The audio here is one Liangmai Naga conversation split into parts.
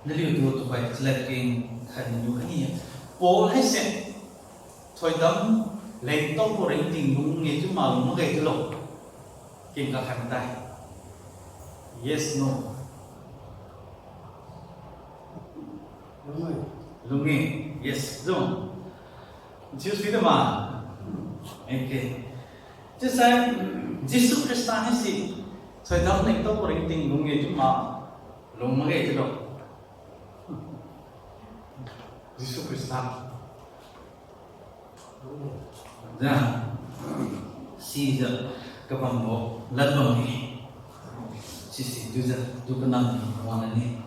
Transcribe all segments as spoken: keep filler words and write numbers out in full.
Naliutu tuhoi chalad keng khat niu kani-e. Paul haise thoidam lengtaobo ringting lung-e chiu mak lung makge chiulo. Keng kakhat matai. Yes, no. Lung-e. Yes, no. Jews freedom ma. Okay. Chiusai, Jesu Khrista haise thoidam lengtaobo ringting lung-e chiu mak lung makge chiulo. Jesu Khrista. Ja, sijiu kabambo ladbam-e. Sisi chiujiu tu kanam wang lane.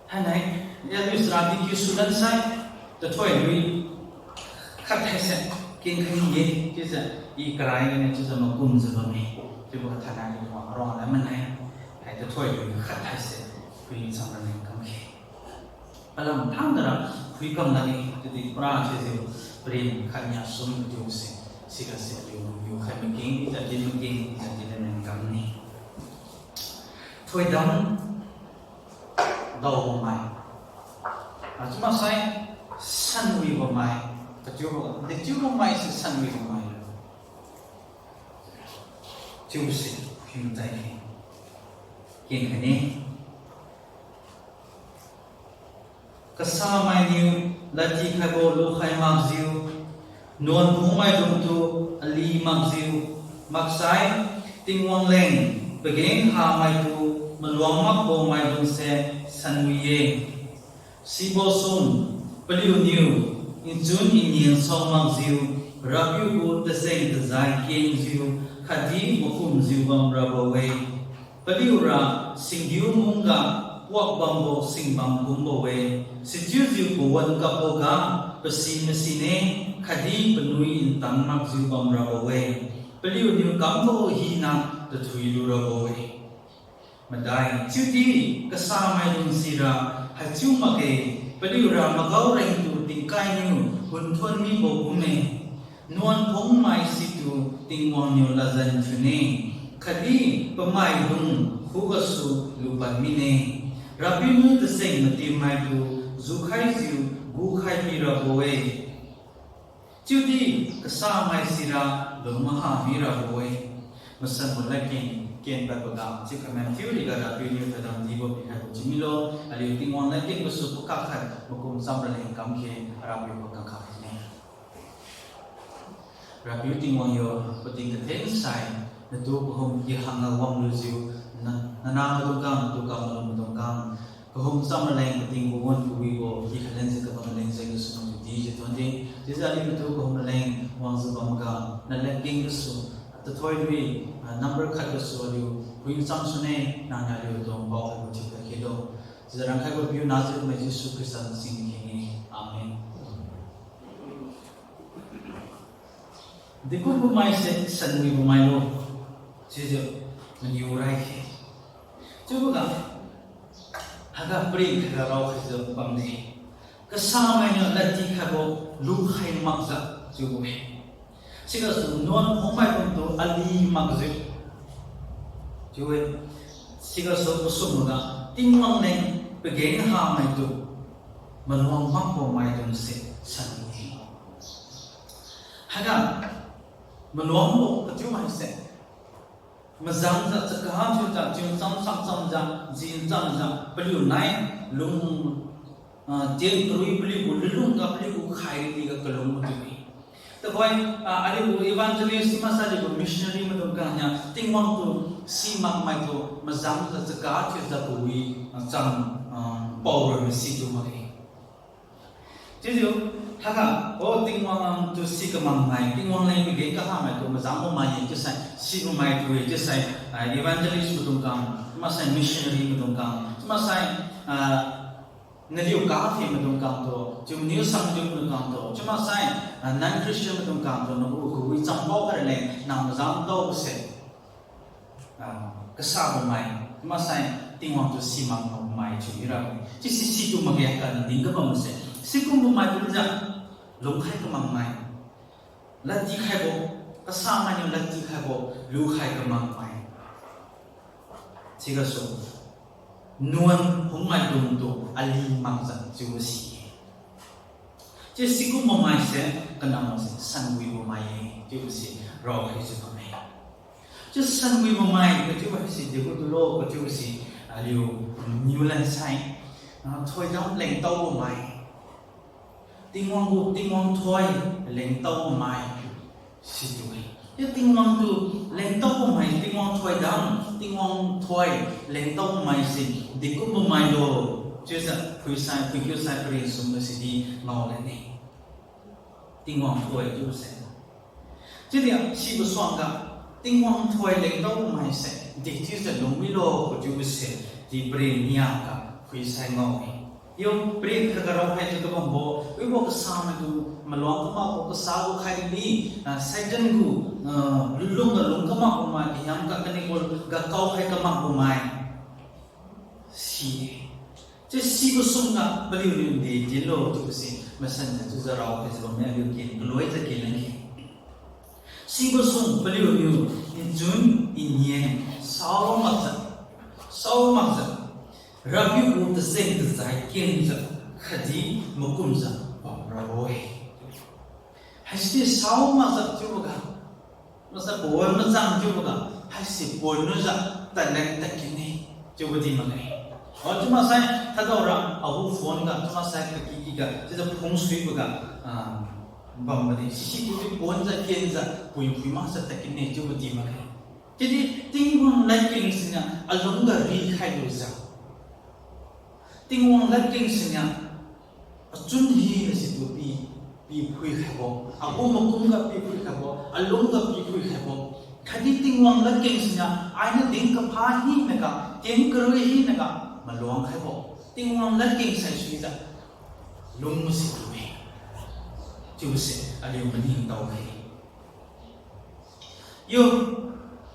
Thainai, ya, Israel di kiu sulan sai, tathoi lui khat haise, keng khat ni-e, chiujiu, i karai gane chiujiu makumjiu bamme, chiubo thainai di wang rong la manai, hai tathoi lui khat haise, phuicham raleng kamkhe. Palam thangdara phuikam lane, chiudi pra chiujiu, paren khat nia sum chiuse, sigase aliu, aliu khai makeng, jati makeng, jati raleng kamne. Thoidam daobo mai. Ah, chiu maksai, sanwibo mai. Kachiubo, dechiubo maise sanwibo mai. Chiuse, himtai khe. Keng khat ni. Kasamainiu ladtikhaibo lukhai makjiu, nuan phungmaidungtu ali makjiu, maksai Tingwang leng pageng hamaitu maluang makbo maidungse sanwi-e. Sibo sum, paliuniu nchun inian sao makjiu, Rapiu gu tacheng-tajai kengjiu khatdi makumjiu bamrabo-e. Paliura singgiu mungga puak bambo singbam kumbo-e, sichiujiu pawan kapboga pasi masine, khatdi panui ntang makjiu bamrabo-e. Paliuniu kambo hina tathui lurabo-e. Madai, chiudi kasamaidung sira haichiu makge, paliura magao rengtu tingkainiu hunthuon mibo kumme. Nuan phungmai situ Tingwang niu ladjan thiune, khatdi pamaidung khugasu lupad mine. Rapiu niu tacheng matiumaitu jukhaijiu gukhai mirabo-e. Chiudi kasamai sira lung maha mirabo-e. Masanbo ladkeng kenpadboga chiu kaman thiu riga Rapiu niu thoidam dibo pikhaibo chiu milo, aliu Tingwang ladkeng gasu pakak khat makum cham raleng kamkhe Rapiu pakak khaine. Rapiu Tingwang yo, pating katheng sai, natu kahum kihangga wanglujiu, na, nana maidung khang, natu kamalu maidung khang, kahum cham raleng pating pawan kawibo, i khalenjiu kabam raleng jeng gasu natu dijiu thuonde, chiujiu aliu natu kahum raleng wangjiu bamga, naladkeng gasu, tathoi lui, ah, number khat gasu aliu phui cham sune, nangniu aliu tuang paokhaibo thiu khakhelo. Chiujiu rangkhaibo piu Nazareth mai Jesu Khrista sing kheng-e. Amen. Dekumbo maise sanwibo mailo, chiujiu maniu rai khe. Chiuboga, haiga paren khatga raokhaijiu bamde. Kasamainiu ladtikhaibo lukhai makjiu chiubo-e. Sigasu nuan phungmaidungtu ali makjiu chiu-e. Sigasu pasumboga Tingwang leng pageng hamaitu maluang makbo maidungse sanwi-e. Haiga maluangbo kachiu maise, mazangjiu chakha thiujiu, chiu cham cham chamjiu, jin chamjiu, paliu nai lung, ah, tien karui paliugu lunlungga paliugu khai riga kalung maidung-e. Tuhoi, ah, aliugu evangelist maksai aliugu missionary maidung khang niu Tingwang tu simakmaitu mazangjiu chakha thiujiu kawi, ah, cham, ah, paoroi masitu makge. Chiujiu, haiga, o Tingwang tu si kamangmai, Tingwang leng pageng kahamaitu mazangbo mai-e chiusai, sibo maitu-e chiusai, ah, evangelist maidung khang, maksai missionary maidung khang, maksai, ah, naliu kathe maidung khangtu, chiu maniu samdiu maidung khangtu, chiu maksai, ah, non-Christian maidung khangtu, nagu kawi cham pao khaira leng nang mazang taobose, ah, kasabo mai, maksai Tingwang tu simakbo mai thiu mira-e. Chiusi situ makge kani din kabamse, sikumbo mai kumjiu lungkhai kamangmai, ladtikhaibo, kasamainiu ladtikhaibo lukhai kamangmai. Sigasu nuan phungmaidung tu ali makjiu chiubo si-e. Chiu sikumbo maise, kanambo se sanwibo mai-e chiubo si raokhaijiu bamme. Chiu sanwibo mai kachiubo haise degu tulo kachiubo si aliu niu lansai, ah, thoidam lengtaobo mai. Tingwang gu, Tingwang thoi lengtaobo mai situ-e. Chiu Tingwang tu lengtaobo mai, Tingwang thoidam, Tingwang thoi lengtaobo mai se dekumbo mailo chiujiu phuisai, phuikiusai paren sumga sidi ngao lane. Tingwang thoi chiubo se. Chiudi sibo suangga Tingwang thoi lengtaobo maise dechiujiu lungmilo kachiubo se di paren niaga phuisai ngao-e. Yo, paren khaga raokhaijiu kabambo wibo kasa maitu maluang kamakbo kasa gu khaidi, ah, Satan gu, ah, lulungga lung kamakbo mai, kahiam kakanibo ga kaokhai kamakbo mai si-e. Chiu sibo sungga paliuniu nde dinlo chiubo se masanjiu chiujiu raokhaijiu bamme, aliu ken kaloijiu ken lakge. Sibo sung paliuniu nchun, nyen, sao makjiu, sao makjiu, Rapiu gu tacheng-tajai kenjiu khatdi makumjiu bamrabo-e. Haisi sao makjiu chiuboga, masa pawan machang chiuboga, haise pawan lujiu talent tadkinne chiubo di makge. O chiu maksai kadaora agu phone ga, chiu maksai kakikiga chiujiu phungsuiboga, ah, bambo di sisi chiudi pawanjiu kenjiu pui phui makjiu tadkinne chiubo di makge. Chiudi Tingwang ladkeng siniu alungga rikhai lujiu, Tingwang ladkeng siniu achun hina situ pi, piphuikhaibo, agu makumga piphuikhaibo, alungga piphuikhaibo. Khatdi Tingwang ladkeng siniu ainiu din kapha hinaga, tien karui hinaga maluang khaibo, Tingwang ladkeng saisuijiu lung masitu-e chiubo se aliu maningtao khai. Yo,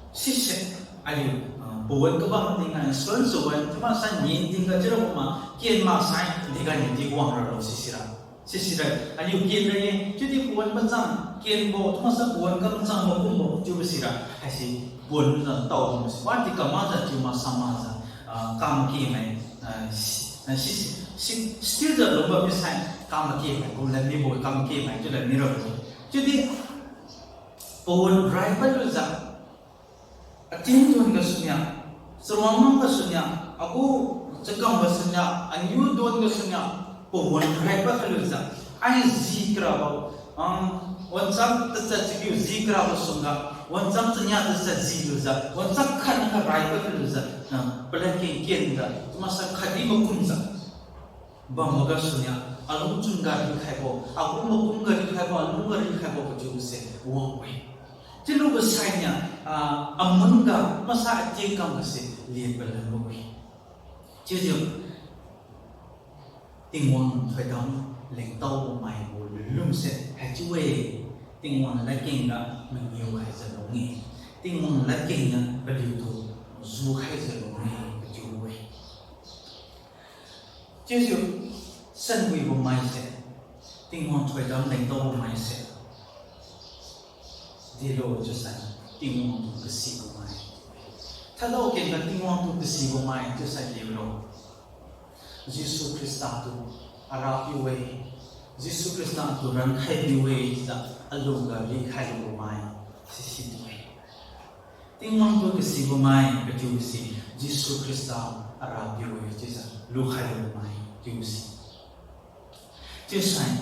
sise, aliu, ah, pawan kabam tingga, suan suan, chiu maksai nyen tingga chiura kuma, ken maksai, diga ni di wangralo sisira. Sisira, aliu ken ra-e, chiudi pawan machang kenbo, chiu maksai pawan kamachang makumbo chiubo sira haise pawan machang tao kumbo si, wadi kamakjiu chiu maksai makjiu, ah, kamake mai, ah, si, ah, si, si, still jiu lungbo misai kamake mai kum lad mibo, kamake mai chiu lad mirabo. Chiudi pawan rai padlujiu, atin duan gasuniu, charuang mang gasuniu, agu chakam gasuniu, aniu duan gasuniu, pawan rai pad khalujiu, ai ji karabo, ah, wancham tachat chakiu ji karabo sungga, wancham chania tachat jilujiu, wancham khat kha rai pad khalujiu, ah, paladkeng kenjiu, chiu maksai khatdi makumjiu bambo gasuniu, alungchun ga rikhaibo, agu makum ga rikhaibo, alung ga rikhaibo kachiubo se wang-e. Chiulubo sainiu, ah, amun ga maksai ating kam gase len palanbo-e. Chiujiu Tingwang thoidam lengtaobo maibo lunlungse haichiu-e, Tingwang ladkeng ga mangiu khaijiu lung-e, Tingwang ladkeng niu paliutu jukhaijiu lung-e kachiu-e. Chiujiu sanwibo maise, Tingwang thoidam lengtaobo maise delo chiusai, Tingwang tu kasibo mai. Thalo kengga Tingwang tu kasibo mai chiusai delo. Jesu Khrista tu Arapiu-e, Jesu Khrista tu rankhaibiu-e chiujiu alungga rikhaibo mai sisi tu-e. Tingwang tu kasibo mai kachiubo si Jesu Khrista Arapiu-e chiujiu lukhaibo mai chiubo si. Chiusai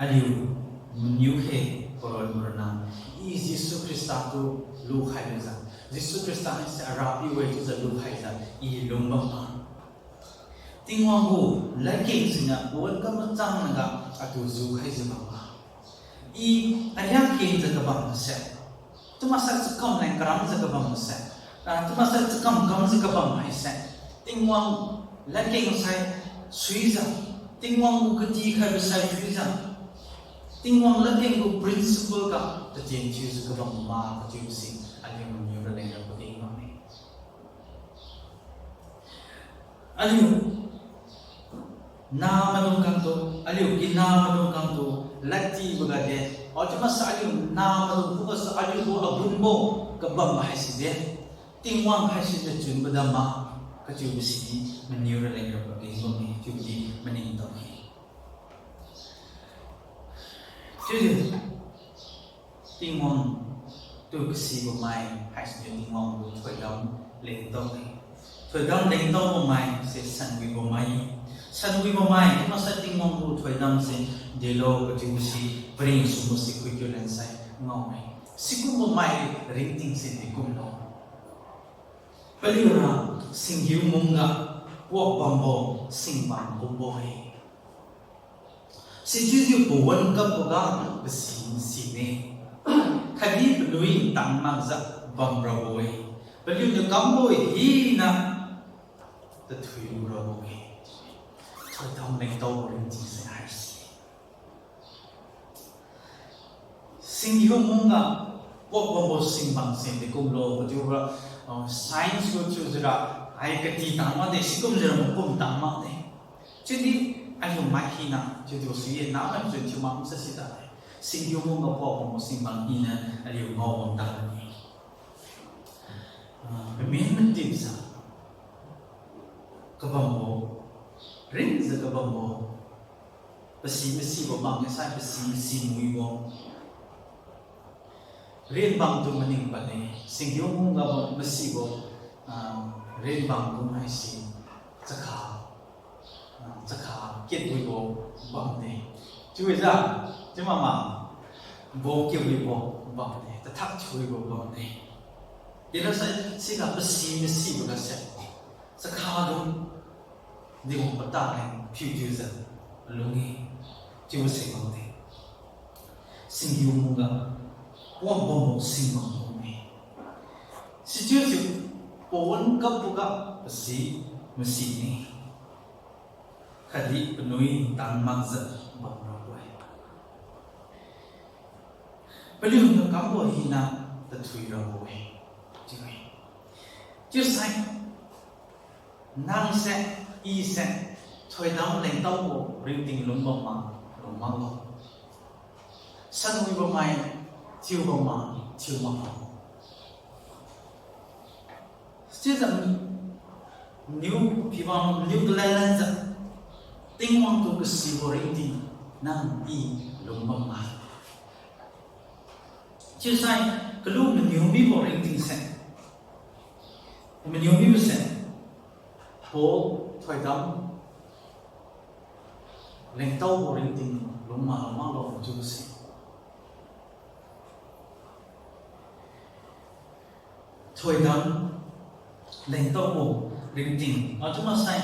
aliu maniu khe paron maronna, I Jesu Khrista tu lukhailujiu, Jesu Khrista haise Arapiu-e chiujiu lukhaijiu I lungbam ma. Tingwang gu ladkeng siniu pawan kamachang naga atu jukhaijiu bam ma. I ariak kengjiu kabam mase, chiu maksai chakam leng karamjiu kabam mase, ah, chiu maksai chakam kamjiu kabam haise, Tingwang ladkeng sai suijiu, Tingwang gu katikhaibo sai suijiu, Tingwang ladkeng gu principle ga tatien thiujiu kabam ma kachiubo si aliu maniu raleng ra pageng bamme. Aliu namaidung kamtu, aliu kinamaidung kamtu ladtibo gade, o chiu maksai aliu namaidung khugasu aliu gu agunbo kabam haisi de, Tingwang haisi de chunbo dam ma. Kachiubo si maniu raleng rabo keng bamme chiudi maningtao-e. Chiudi Tingwang tu kasibo mai haisiniu Tingwang gu thoidam lengtao-e. Thoidam lengtaobo mai se sanwibo mai. Sanwibo mai chiu maksai Tingwang gu thoidam se delo kachiubo si paring subo si khuikiu lensai ngao-e. Sikumbo mai ringting se dekumlo. Paliura singgiu mungga puak bambo singbang kumbo-e. Sichiujiu pawan kapboga pasi sine. Khatdi panui tang makjiu bamrabo-e. Paliuniu kambo hina tathui lurabo-e. Thoidam lengtaobo ringting se haise. Singgiu mungga puak bambo singbang se dekumlo kachiura, ah, science gu chiujiura, ai kati tang makde, sikumjiura makum tang makde. Chiudi aliu mai hina chiutu si ye namai chiu thiu mak sa sita. Singgiu mungga puak bambo singbang hina aliu ngao bam tadne. Ah, pamin matipjiu kabambo, ringjiu kabambo, pasi masibo bamni sai pasi masi muibo. Ringbang tu maning padle, singgiu mungga masibo, ah, ringbang kum haise chakha, ah, chakha kitwibo bamde. Chiujiu, chiu makma, bo kitwibo bamde, tathat thiubo bamde. Ira sai siga pasi masibo gase chakha dung, diwang pata leng phiu thiujiu lung-e, chiubo se bamde. Singgiu mungga puak bambo singbang kum-e. Sichiujiu pawan kapboga pasi masine. Khatdi panui tang makjiu bamrabo-e. Paliuniu kambo hina tathui rabo-e. Chiu-e. Chiusai, nang se, i se, thoidam lengtaobo ringting lung bam ma, lung maklo. Sanwibo mai thiu bam ma, thiu maklo. Chiujiu niu pibam niu kalanlanjiu Tingwang tu kasibo ringting nang i lung bam ma. Chiusai kalu maniu mibo ringting se, maniu mibo se, Paul thoidam lengtaobo ringting lung ma lung maklo chiubo se. Thoidam lengtaobo ringting, achiu maksai,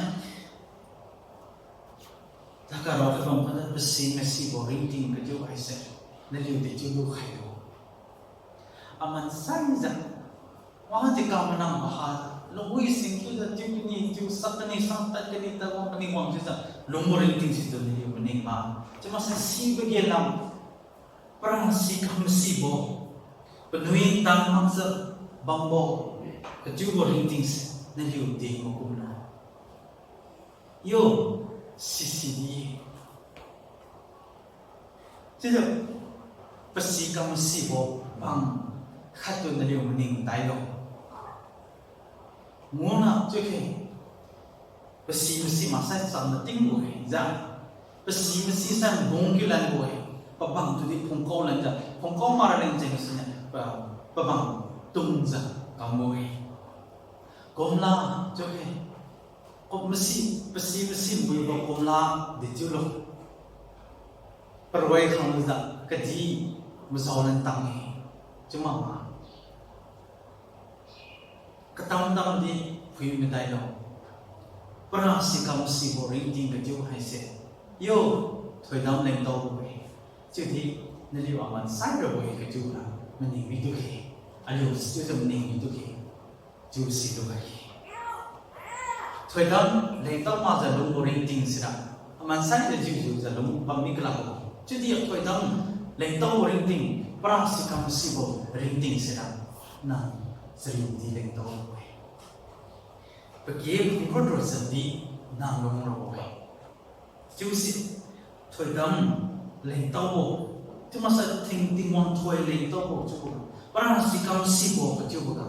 takara kabam khatdi pasi masibo ringting kachiu haise, naliu dechiu lu khailo. Aman saijiu, wadi kamanang maha, lungwi singkiujiu tiu kani, tiu sak kani, sak tad kani, tad wang kani wangjiu, lungbo ringting situ naliu maning ma. Chiu maksai sibo ge lam, para si kam sibo, panui tang makjiu bambo, kachiubo ringting se, naliu ding makumlo. Yo, sisi di. Chiujiu, pasi kam sibo bang khattu naliu maning tailo. Nguna chiukhe, pasi masi maksai cham matingbo-e jiu. Pasi masi sai bung kiu lanbo-e. Pabang tudi phungkao lanjiu, phungkao mara leng jeng siniu, pa, pabang tungjiu kambo-e. Kumla chiukhe, kum masi, pasi masi muibo kumla dechiulo. Paroi khangjiu kadi mazao lan tang-e. Chiu makma, katam tamdi phui madailo. Para si kam sibo ringting kachiu haise, yo, thoidam lengtaobo-e. Chiudi naliu aman sai rabo-e kachiu ra maning mitukhe. Aliu sichiujiu maning mitukhe. Chiu situ khai. Thoidam lengtao makjiu lungbo ringting sira, aman saijiu jiujiujiu lung bam mi kalakbo. Chiudi thoidam lengtaobo ringting, para si kam sibo ringting sira, nang chari di lengtaobo-e. Pake phungkot rojadi nang lung rabo-e. Chiusi, thoidam lengtaobo, chiu maksai thing Tingwang thoi lengtaobo chiubo, para si kam sibo kachiubo ga,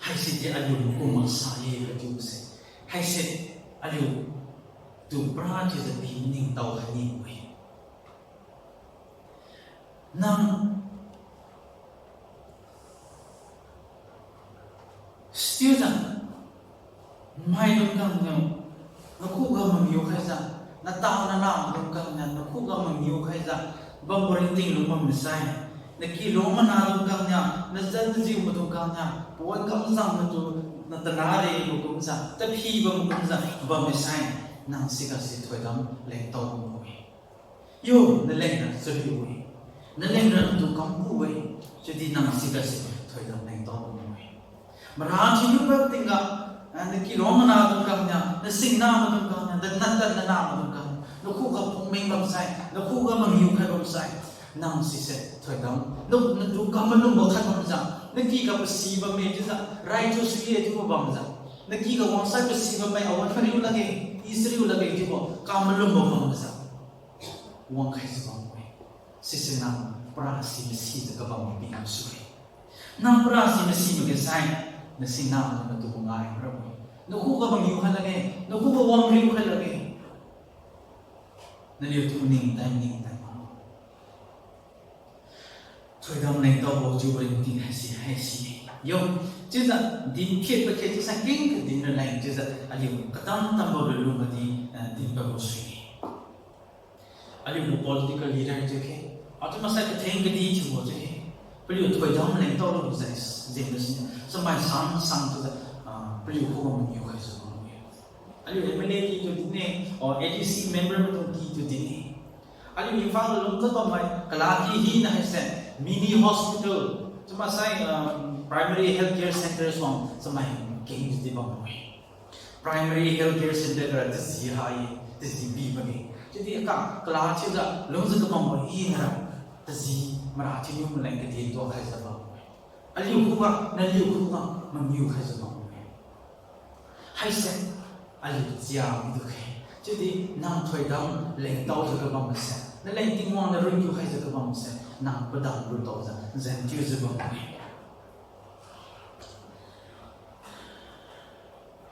Haise di aliu makum maksa ye kachiuse. Haise aliutu para chiujiu pi maningtao khai nibo-e. Nang still dan maidung kangniu nakhuga mangiu khaijiu, natao nanah maidung kangniu nakhuga mangiu khaijiu bambo ringting lung bammi sai, naky lung manadung kangniu, nazan najiu maidung kangniu, pawan kamjang matu, natanare makumjiu, taphi bam makumjiu bammi sai, nang sigase thoidam lengtao bambo-e. Yo, naleng ra chariu-e. Naleng ra natu kamku-e. Chiudi nang sigase thoidam lengtao bambo-e. Mara thiuniu pad tingga, ah, naky lung manadung kangniu, nasingna maidung kangniu, na, natan nana maidung kangniu, nakhuga phungmeng bamsai, nakhuga mangiu khai bamsai, nang sise thoidam, na, natu kam malumbo khat bamjiu, naky ga pasi bamme chiujiu, rai thiusu ye chiubo bamjiu, naky ga wangsai pasi bamme, awan mariu lakge, i sariu lakge chiubo kam malumbo bamjiu wang khaijiu bambo-e. Sise nang parasi masijiu kabam pi kamsui. Nang parasi masi makge sai, nasingna natu mangai rabo-e. Nakhuga mangiu khai lakge, nakhuga wangriu khai lakge. Naliutu ningtai ningtai ma. Thoidam lengtaobo chiubo ringting haise, haise. Yo, chiujiu din khe pakhe chiusai keng kadin raleng chiujiu aliu katam tambo lulung gadi, eh, din pabo sui-e. Aliugu political leader chiukhe, atu maksai katheng kadi thiubo chiukhe, paliu thoidam lengtaolu jeng, jengga siniu chamai sang sang chiujiu, ah, paliu khuga mangiu khaijiu bambo-e. Aliu MLA kitu din-e, or ADC member maidung kitu din-e. Aliu Imphal lungjiu bammai kala ki hina haise mini hospital, chiumaksai, um, primary health care centre suang chamai kengjiu di bambo-e. Primary health care centre gara taji ha-e, taji pi makge. Chiudi ka kala chiujiu lungjiu kabambo hina ra taji mara thiuniu maleng kadi tuak khaijiu bambo-e. Aliu khuga, naliu khuga mangiu khaijiu bambo-e. Haise aliu chia midu khe. Chiudi nang thoidam lengtaojiu kabambose, naleng Tingwang niu run thiu khaijiu kabambose, nang padam rutaojiu zen thiujiu bambo-e.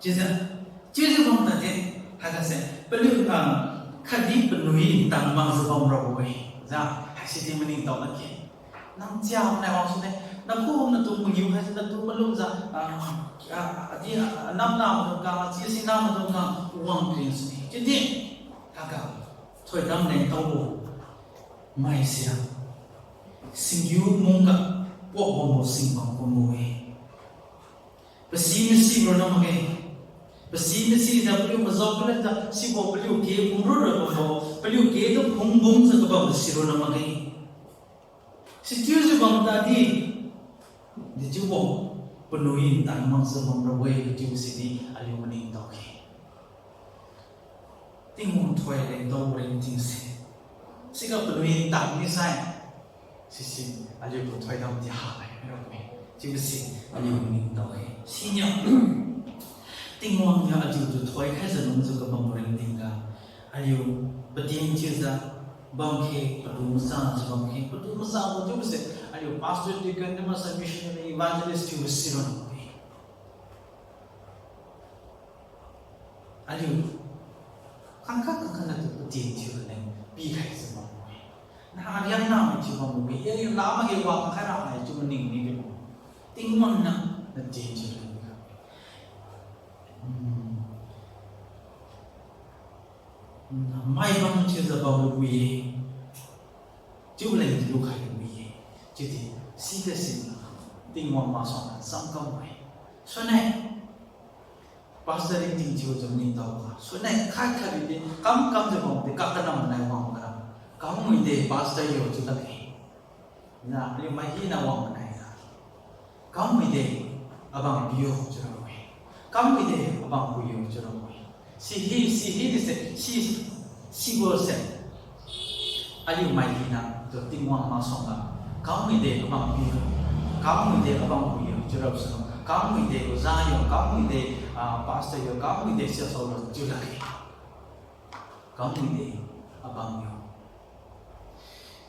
Chiujiu, chiujiu bam tadi, haigase paliu, ah, khatdi panui ntang makjiu bamrabo-e. Jiu, haisi di maningtao lakge. Nang chiamanai wangsune, nakhu natu mangiu khaijiu natu malumjiu, ah, ah, adi, ah, anam na maidung kang, achi asi na maidung kang wang kring sune. Chiudi, haiga thoidam lengtaobo mai sira, singgiu mungga puak bambo singbam kumbo-e. Pasi masi ronna makge. Pasi masijiu paliu mazao paliujiu sibo paliu ke phungru ra bambo, paliu ke tu phungbumjiu kabam si ronna makge. Sichiujiu bam tadi, dechiubo panui ntang makjiu bamrabo-e chiubo sidi aliu maningtao khe. Tingwang thoi lengtao ringtingse, siga panui ntang misai, sisi aliugu thoidam di halai mirabo-e chiubo si aliu maningtao khe. Siniu Tingwang niu aliutu thoi khaijiu lungjiu kabam ringtingga, aliu pating thiujiu bam khe, patu masajiu bam khe, patu masabo chiubose aliu pastor, deacon, chiumaksai missionary, evangelist thiubo si ronna makge. Aliu khangkhat khangkhat natu pating thiu raleng pikhaijiu bambo-e. Nah ariang nami thiu bambo-e, ye aliu namakge wa khangkhat ra hai chiu maning ni dibo. Tingwang niu nating thiu raleng pikhai. Hmm. Mai bam thiujiu bambo wi-e. Chiu leng chiu lukhai wi-e. Chiudi siga si Tingwang masuangga cham kamme. Suinai pastor ringting thiujiu maningtaoga, suinai khat khat ridi kam kamjiu bamdi, kakanam nai wangga, kamwide pastor yo chiu lakge. Na, aliu mai hina wang manai na. Kamwide abang piu chiurabo-e. Kamwide abang puiu chiurabo-e. Sihi, sihi dise, si, sibose aliu mai hina tu Tingwang masuangga, kamwide abang piu, kamwide abang puiu chiurabo sunu, kamwide oja yo, kamwide, ah, pastor yo, kamwide siasaolo chiu lakge. Kamwide abang yo.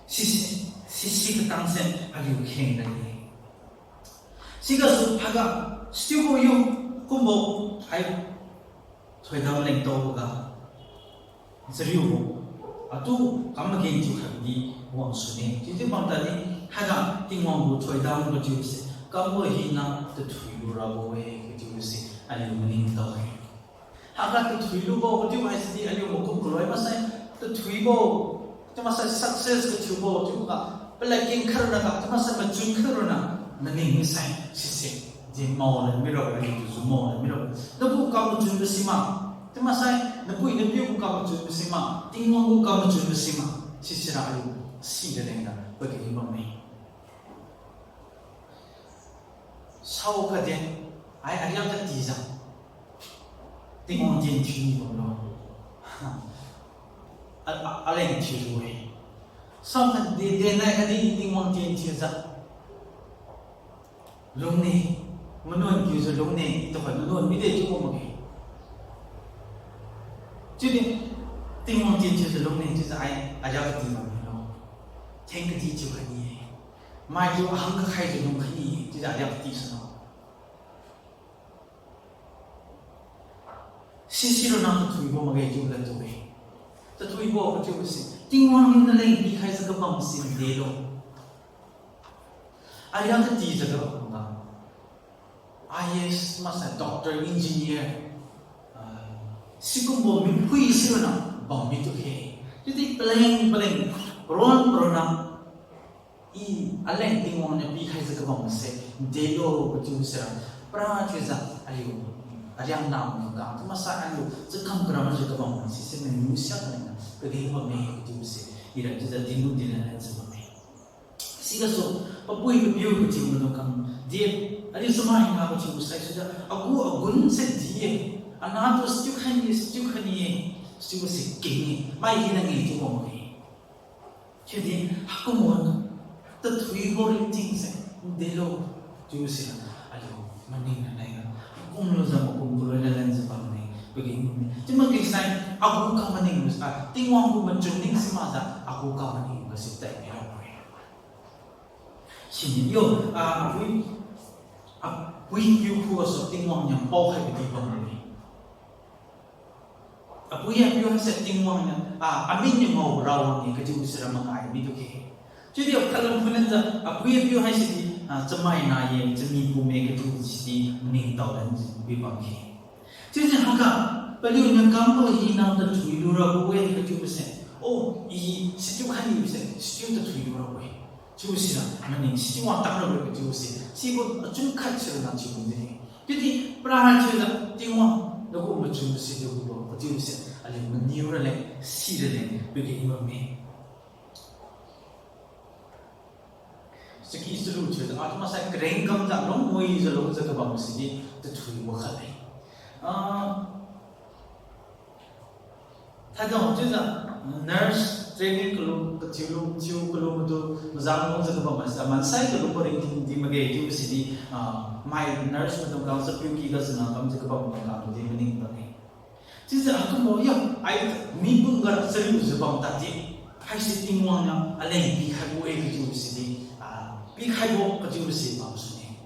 Sisi, sisi katangse aliu kheng lagi. Sigasu haiga Sichiubo yo, kumbo, hai, thoidam lengtaoboga, chariubo, atu kam magenthiu khatdi wangsune. Chiudi bam tadi, haiga Tingwang gu thoidam kachiuse, kambo hina tathui lurabo-e kachiuse, aliu maningtao-e. Haiga tathui lubo kachiu haisidi aliu makum kaloi maksai, tathuibo, chiu maksai success kathiubo chiuga, palad keng khairuna ga, chiu maksai machun khairuna, maning misai sise, di mao lan mirabo, aliutu su mao lan mirabo. Nagu kam machunbo sima, chiu maksai napui napiu gu kam machunbo sima, Tingwang gu kam machunbo sima, sisira aliu sira lengga pageng bamme. Sao khatdi, ai, ariak katijiu, Tingwang tien thiu bamlo. A, a, aleng thiu-e. Sao khatdi, denai khatdi Tingwang tien thiujiu, lungne, manuan kiujiu lungne, tuhoi manuan mide chiubo makge. Chiudi, Tingwang tien thiujiu lungne chiujiu ai, ariak kati bamlo. Theng kati thiu khatdi-e. Maitu ahang kakhaijiu lung khatdi-e, chiujiu ariak kati sano. Sisirana tathuibo makge chiu latu-e. Tathuibo kachiubose, Tingwang niu naleng pikhaijiu kabamse delo. Ariak katijiu kabamga, I A S maksai doctor, engineer, ah, sikumbo miphui sirana bam mitu khe. Chiudi paleng paleng, paron paronna, I aleng Tingwang niu pikhaijiu kabamse delo kachiu sira, para thiujiu aliu, ariak nam ga, chiu maksai aliu chakam karamjiu kabam sise maniu siak lengga pageng bamme kachiubose, ira chiujiu dinlu dinlan lanjiu bamme. Sigasu, papui papiu kachiu maidung khang di, aliu chamai nga kachiu saisuijiu agu agunse di-e, anatu sichiu khaini, sichiu khaini-e, sichiubose keng-e, mai hina nge chiu bamge. Chiudi haikumbo tathuibo ringtingse delo chiubo sira aliu maning naleng ga, kum lujiu makum kaloi lanlanjiu bamme, pageng bamme. Chiu makge sai, agu kamaning lusa, Tingwang gu machun ningsi makjiu agu kamaning gase tadmirabo-e. Siniu yo, ah, apui, apui piu khugasu Tingwang niu paokhai kadi bambo-e. Apui apiu haise Tingwang niu, ah, amin niu ngao rawang-e kachiu sira mangai mitu khe. Chiudi khalam phuilanjiu apui apiu haisidi, ah, chamai na ye, chami pume kachiu sidi maningtao lanjiu pibam khe. Chiujiu haiga, paliuniu kambo hina tathui lurabo-e kachiubose, o, i sichiu khainibose sichiu tathui lurabo-e, chiu sira maning sichiu wangtang rabo-e kachiubose, sibo achun khat sirana chiu mide. Chiudi para thiujiu Tingwang nagu machun sidi gubo kachiubose aliu maniu raleng, si raleng pageng bamme. Chaki chalu thiujiu, atu maksai kareng kamjiu lungwijiu lungjiu kabam sidi tathui wakhat-e. Ah, thaidao chiujiu nurse training kalu, kathiulu, thiu kalu matu, mazang lungjiu kabam maksai, mansai kalu paringting di makge chiu sidi, ah, mai nurse maidung khang chapiu ki gasuna kamjiu kabam maidung khang di maning bamme. Chiujiu haikumbo yo, ai mi pumga chariujiu bam tadi, haise Tingwang niu aleng pikhaibo-e kachiu sidi, ah, pikhaibo kachiu se bam sune.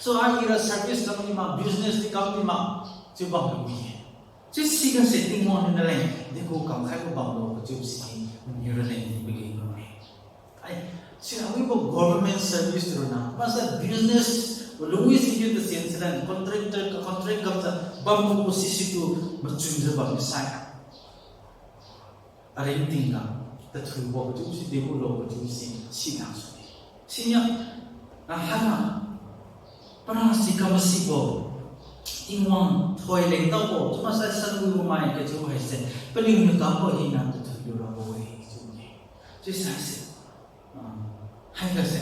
So, ai ira service kam nimak, business di kam nimak, chiu bam wi-e. Chiu sigase Tingwang niu naleng degu kamkhaibo bamlo kachiu sidi, maniu raleng di pageng bamme. Ai, sina wibo government service ronna, maksai business, lungwi sidi tasen silan, contractor, ka contract kamjiu bambo sisitu machunjiu bam misai, aringting ga tathuibo kachiu si degu lo kachiu si, sina sune. Siniu, ah, haiga, para si kamasibo, Tingwang thoi lengtaobo, chiu maksai sanwibo mai kachiu haise, paliuniu kambo hina tathui lurabo-e chiu-e. Chiusaise, ah, haigase,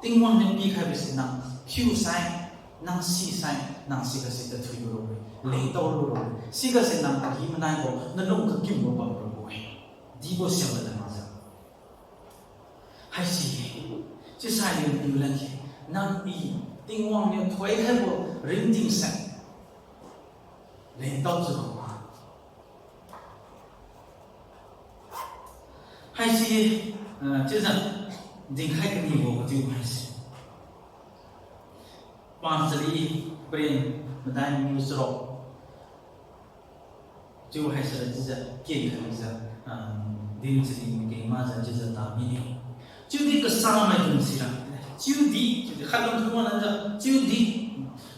Tingwang niu pikhaibo se nang phiusai, nang sisai, nang sigase tathui lurabo-e, lengtao lurabo-e. Sigase nang kahi-manaibo, nalung kakimbo bamrabo-e. Dibo siang lana makjiu. Haisi-e, chiusai niu piu lan khe, nang i, Tingwang niu thoikhaibo ringting se lengtaojiu bamma. Haisi, ah, chiujiu dinkhai kanibo kachiu haise, Pam chari paren madai mangiu charuk. Chiu haisira chiujiu, ken khaijiu, ah, din chari makeng majiu chiujiu tamine. Chiudi kasamaidung sira, chiudi, chiudi khatlam thuwa lanjiu, chiudi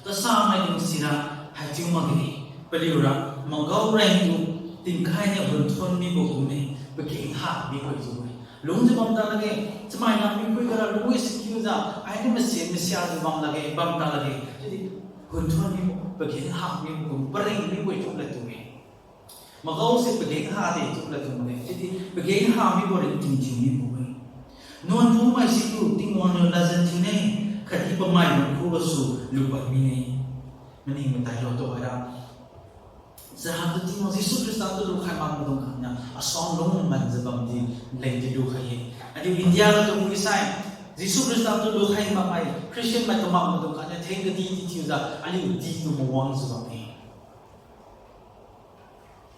kasamaidung sira, haichiu makge. Paliura, magao rengtu, tingkai niu hunthon mibo kumne, pageng ha mibo-e chiu-e. Lungjiu bam ta lakge, chamaina mikhui gara lungwi sikiujiu, ainiu masi masiajiu bam lakge, bam ta lakge. Chiudi, hunthon mibo, pageng ha mibo kum, pareng mibo-e chiu lad tu-e. Magaose pageng hade chiu lad tu makge, chiudi pageng ha mibo ringting thiu mibo-e. Nuanpumai situ Tingwang niu ladjan thiune, khatdi pamaidung khugasu lupad mine. Maning matailo tuhoira. Jahatu Tingwang Jesu Khrista tu lukhai mak maidung khatniu, asuang lung manjiu bamdi lengdi lukhai-e. Aliu India ga tu wi sai, Jesu Khrista tu lukhai makmai, Christian mai kamak maidung khatniu theng kadidi thiujiu, aliu di tu mawangjiu bamme.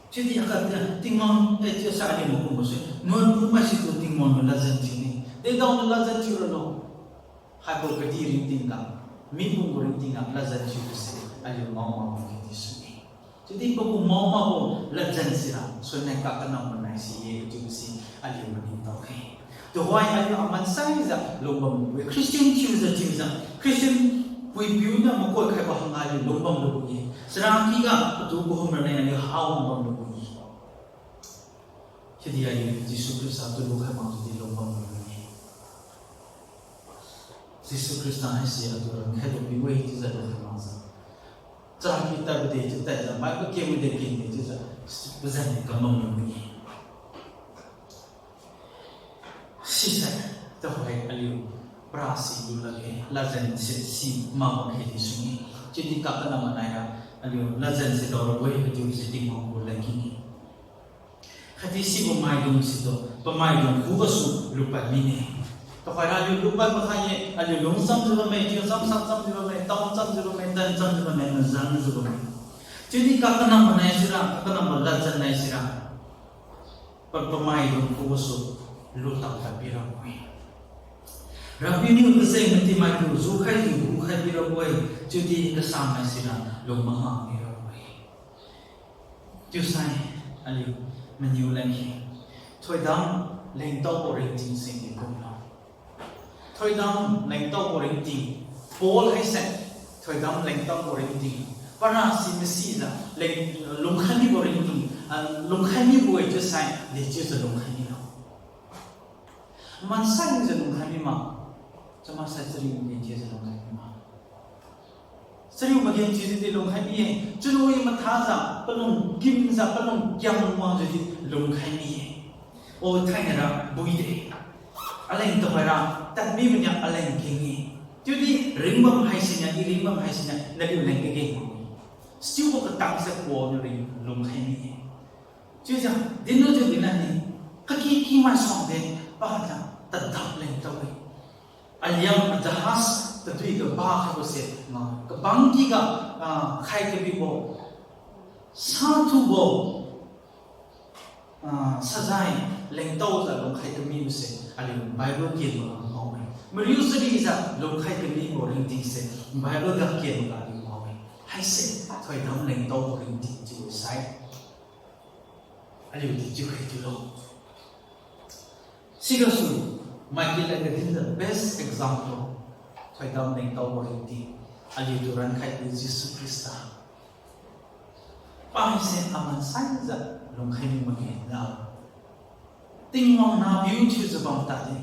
Chiudi akhat, eh, Tingwang, eh, chiusai aliu makumbo se, nuanpumai situ Tingwang niu ladjan thiune. Dedaoniu ladjan thiu ralo. Haibo kadih ringting ga, mipum gu ringting ga ladjan thiubose, aliu mao mak khatdi sune. Chiudi pagu mao makbo ladjan sira, sunnai kakanam manai si ye chiubose, aliu maningtao khe. Tuhoi aliu amansaijiu lungbam lubo-e, Christian thiujiu thiujiu, Christian puipiu niu makoi khaibo hangga aliu lungbam lubo-e. Sarakiga patu kahum raleng aliu hao lungbam lubo-e. Chiudi aliu Jesu Khrista tu lukhai mak chiudi lungbam lubo-e. Jesu Khrista haise atu rankhaibo piu-e chiujiu lukhai makjiu, charaky tadbo de chiu tadjiu, mai kakeng de keng de chiujiu, pazan ni kambam lubo-e. Sisai, tuhoi aliu, parasi lu lakge, ladjan si, si mak mak khe di sune. Chiudi kakanam manaira, aliu, ladjan si daorabo-e, chiudi si Tingwang gu ladkeng-e. Khatdi sibo maidung situ, pamaidung khugasu lupad mine. Tuhoira aliu lupad makhai-e, aliu lungchamjiu bamme, chiu chamsak chamjiu bamme, tao chamjiu bamme, tan chamjiu bamme, mazanjiu bamme. Chiudi kakanam manai sira, kakanam ma ladjan nai sira. Pa, pamaidung khugasu lutang pad pirabo-e. RAPIU niu kacheng mati maitu jukhaijiu gukhai pirabo-e, chiudi kasamai sira lung maha mirabo-e. Chiusai, aliu, maniu leng hi. Thoidam lengtaobo ringting singdi kumlo. Thoidam lengtaobo ringting. Paul haise, thoidam lengtaobo ringting. Parasi masijiu, leng, lungkhai mibo ringting. Ah, lungkhai mibo-e chiusai, dechiujiu lungkhai milo. Mansaijiu lungkhai mi ma. Chamaksai chariu magen thiujiu lungkhai mi ma. Chariu magen thiujiu di lungkhai mi-e. Chunwi mathajiu, palung kimjiu, palung kiang wangjiu di lungkhai mi-e. O thainai ra bui de. Aleng tuhoira, tadmi buniu aleng keng-e. Chiudi ringbam haisiniu, i ringbam haisiniu, naliu leng kage. Sichiubo katang se Paul niu ring lungkhai mi-e. Chiujiu, dinlu chiu dinna ni, kaki ki mai suang de, pajiu, tadap leng tao-e. Aliang jahaj tadui ga ba khaibo se, ma, kabang kiga, ah, khai kabibo, sathubo, ah, sajai lengtaojiu lungkhai kamibo se, aliu Bible kenboga ngao-e. Mariu charijiu lungkhai kamibo ringting se, Bible ga kenboga aliu ngao-e. Haise, thoidam lengtaobo ringting chiu sai. Aliu di chiu khai chiulo. Sigasu, maiki lad ga din the best example. Thoidam lengtaobo ringting. Aliutu rankhaibo Jesu Khrista. Paise amansaijiu lungkhai mi makge na. Tingwang nahpiu thiujiu bam tadi.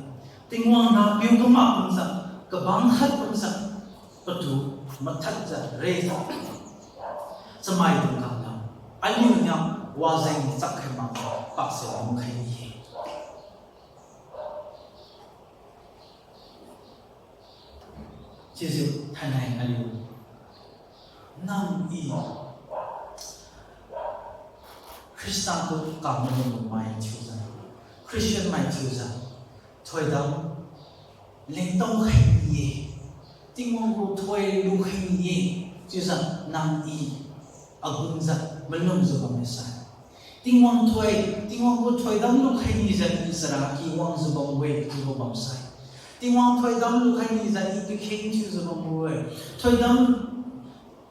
Tingwang nahpiu kamak kumjiu, kabang khat kumjiu, patu mathadjiu rejiu. Chamaidung kamlam. Aliuniu wajeng chakkhai makjiu, pakse lungkhai mi-e. Chiujiu thainai aliu. Nang i Khrista tu kamlumai thiujiu, Christian mai thiujiu, thoidam lengtao khai ni-e, Tingwang gu thoi lukhai ni-e, chiujiu nang i agunjiu malumjiu bamme sai. Tingwang thoi, Tingwang gu thoidam lukhai nijiu i charaky wangjiu bambo-e chiubo bamsai. Tingwang thoidam lukhai nijiu I kakheng thiujiu bambo-e. Thoidam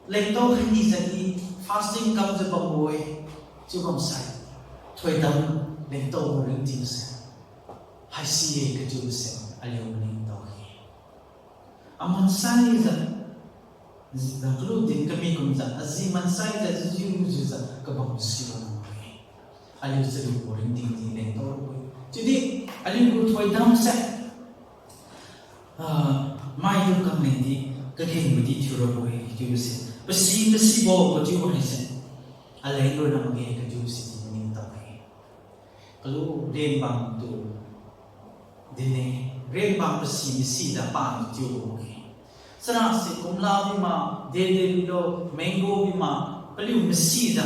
lengtao khai nijiu I fasting kamjiu bambo-e. Chiu bamsai, thoidam lengtaobo ringtingse haisi-e kachiubose aliu maningtao-e. Aman saijiu, kalu din kami kumjiu, aji man saijiu, jiujiu kabam sibo-e. Aliu chariubo ringting di lengtao rabo-e. Chiudi aliugu thoidamse ah, maidung kangleng di kakhengbo di thiurabo-e kachiubose, pasi masibo kachiubo haise aleng ronna makge kachiubose di maningtao-e. Kalu renbam tu dinne, renbam pasi masijiu paniu thiubo makge. Charasi kumla bima, dede bilo, mango bima, paliu masijiu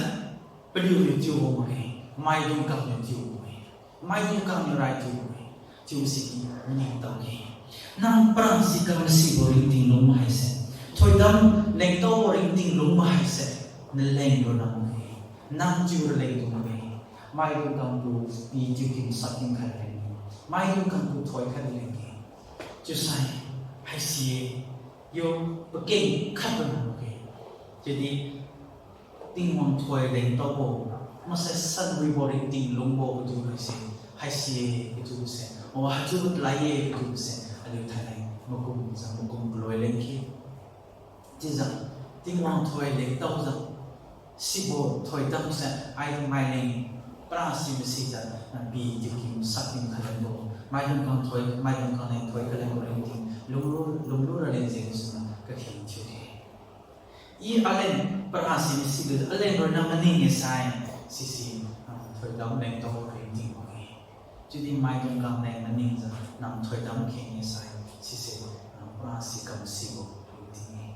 paliuniu thiubo makge, maidung kangniu thiubo-e. Maidung kangniu rai thiubo-e. Chiubo sidi maningtao-e. Nang parasi kamasibo ringting lungbo haise, thoidam lengtaobo ringting lungbo haise, naleng ronna makge, nang chiu raleng tu makge. Maidung kangtu pi thiukim sakim khai raleng-e. Maidung kangtu thoi khai raleng-e. Chiusai haisi-e, yo pakeng khat ronna makge. Chiudi Tingwang thoi lengtaobo, maksai sanwibo ringting lungbo kachiu haise, haisi-e kachiubose, o haichiubo talai-e kachiubose aliu thainai makumjiu makum kaloi leng khe. Chiujiu Tingwang thoi lengtaojiu sibo thoidamse, ai maileng parasi masijiu, na pi thiukim sakim khai lengbo, maidung kang thoi, maidung kangleng thoi khai lengbo ringting lunglu, lunglu raleng jeng suna kakheng thiu-e. I aleng parasi masijiu aleng ronna maning-e sai, sise, ah, thoidam lengtaobo ringting makge. Chiudi maidung kangleng maningjiu nang thoidam kheng-e sai, sise, ah, parasi kamasibo